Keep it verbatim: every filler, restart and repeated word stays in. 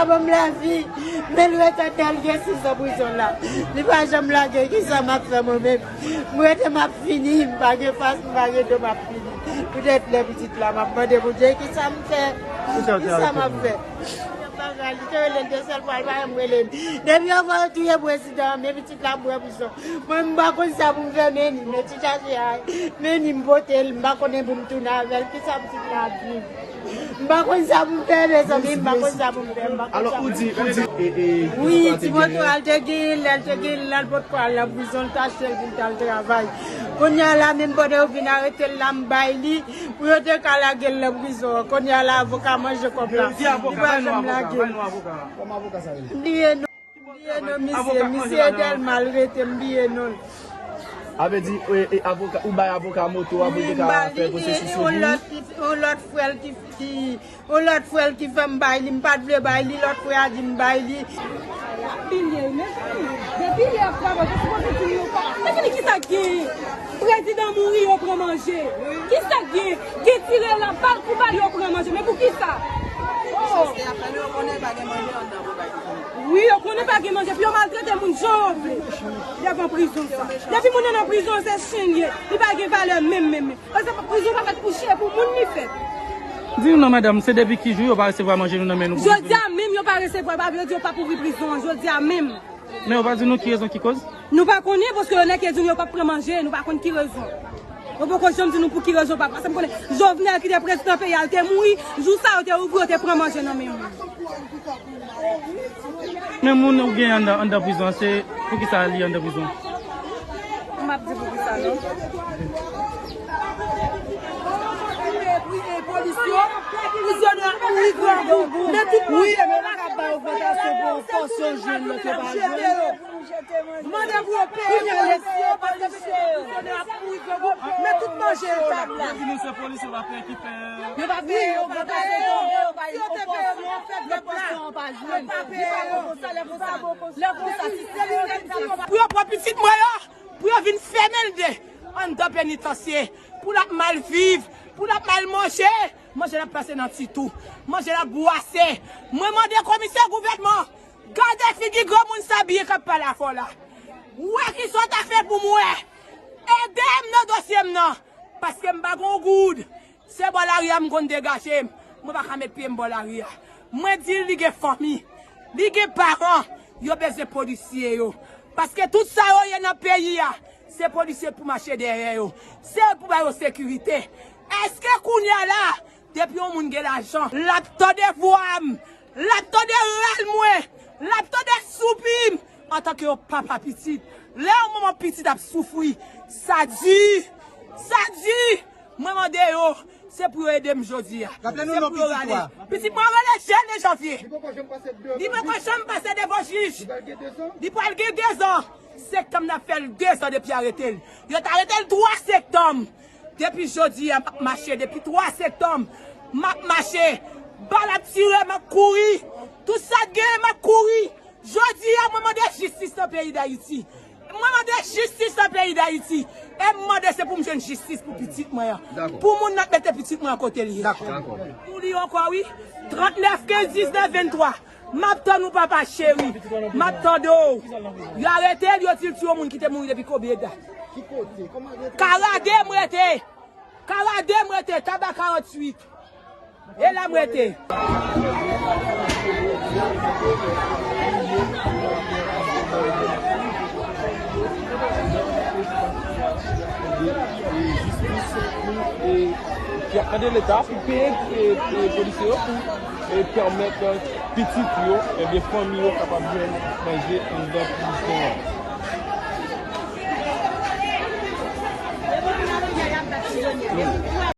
Ban m lavi, men l ret anndan l gen sis an prizon la. Li pa janm lage, kisa m ap fè mwen menm? M rete m ap fini, m pa gen fas, m pa gen do, m ap fini. Poutèt lè pitit la, m ap mande Bondye, kisa m fè? Kisa m ap fè? Li te rele m de sèl fwa, li pa janm rele m. Depi yo fè yo touye prezidan, men pitit la bwè prizon. Mwen, m pa konn sa pou m fè, men ni, men ti chache a, men ni m pote l, m pa konnen pou m tounen avè l, kisa pitit la ap viv. M pa konn sa pou m fè, mezanmi, m pa konn sa pou m fè, m pa konn sa pou m fè. Wi, ti moto a l te genyen, lè l te genyen, lè l potko al nan prizon, l t achte l pou l t al travay. Kounye a la, menm pandan yo vin arete l la, m bay li, pou yo te ka lage l nan prizon an. Kounye a la, avoka manje kòb la. Li pa janm lage l. M bliye non. M bliye non, misye, misye Dèlma l rete, m bliye non l. A vle di, e, e, avoka, ou bay avoka moto a pou l te ka fè pwosesis sou li? Yon lòt ki, yon lòt frè l ki, ki, yon lòt frè l ki fè m bay li, m pa t vle bay li, lòt frè a di m bay li. Pilye, mezanmi, depi yè ap travay, se sipoze di nou pa. Mezanmi, kisa k gen? Prezidan mouri, yo pran manje. Kisa k gen? Gen tire la, bal pou bal, yo pran manje. Men pou kisa? Oh! Wi, yo konnen pa gen manje, pou yo maltrete moun jan yo vle. Devan prizon sa. Depi moun nan nan prizon, se chen l ye. Li pa gen valè menm, menm, menm. Paske prizon pa fèt pou chen, pou moun li fèt. Di nou non, madanm, se depi ki jou yo pa resevwa manje nou nan men nou pou vin? Jodi a menm, yo pa resevwa, pa vle di yo p ap ouvri prizon an, jodi a menm. Men yo pa di nou ki rezon ki koz? Nou pa konnen, paske yo nèk yo di nou yo p ap pran manje, nou pa konn ki rezon. Yo poko janm di nou pou ki rezon yo p ap, paske m konnen Jovenel ki te prezidan peyi a, l te mouri, jou sa yo te ouvri, yo te pran manje nan men moun. Men moun ou gen anndan, anndan prizon an, se poukisa li anndan prizon? M ap di poukisa non. Polis yo, prizonye ap mouri grangou. Men tout moun, men yo pa ka bay ogmantasyon pou fòs yo jwenn lòt yo pa jwenn. Mande pou yo peye polis yo, paske prizonye ap mouri grangou. Men tout manje yo tab la. Yo di nou se polis yo pa peye ki fè. Yo pa peye yo, yo pa peye yo. Si yo te peye yo, yo fè grèv la. Yo pa peye yo. Lè konsa, lè konsa, lè konsa, si se li menm ki yo pa. Pou yo pran pitit mwen yo, pou yo vin fèmen l de anndan penitansye, pou l ap mal viv, pou l ap mal manje, manje l ap pase nan ti twou, manje l ap bwase. Mwen mande komisè gouvènman, gade figi granmoun sa byen k ap pale avè w la. Ou wè kisa w ta fè pou mwen? Ede m nan dosye m nan, paske m pa gen yon goud. Se bò lari a m konn degaje m. Mwen pa ka met pye m bò lari a. Mwen di l li gen fanmi, li gen paran, yo bezwen polisye yo. Paske tout sa yo ye nan peyi a, se polisye pou mache dèyè yo. Se yo pou ba yo sekirite. Èske kounye a la, depi yon moun gen lajan, l ap tande vwa m, l ap tande rèl mwen, l ap tande soupi m antanke yon papa pitit. Lè yon manman pitit ap soufri, sa di, sa di. Mwen mande yo, se pou yo ede m jodi a. Se pou yo rale. Pitit mwen rele Jene Janvye. Li poko janm pase devan jij. Li pral gen dezan. Septanm n ap fè l dezan depi arete l. Yo t arete l twa septanm. Depi jodi a, m ap mache. Depi twa septanm, m ap mache. Bal ap tire, m ap kouri. Tout sa k genyen, m ap kouri. Jodi a, mwen mande jistis nan peyi Dayiti. Mwen mande jistis nan peyi Dayiti. E m mande se pou m jwenn jistis pou pitit mwen an. Pou moun nan k mete pitit mwen an kote l ye. Pou li ankò, wi. Trannèf kenz diznèf venntwa. M ap tann ou, papa cheri. M ap tande w. Yo arete l, yo di l se yon moun ki te mouri depi konbyen dat? Karade m rete. Karade m rete, Taba karanntuit. E la m rete. Jistis pou, e, ki ap mande Leta pou peye, e, e, polisye yo pou, e, pèmèt, e, pitit yo, ebyen, fanmi yo kapab jwenn manje anndan prizon an.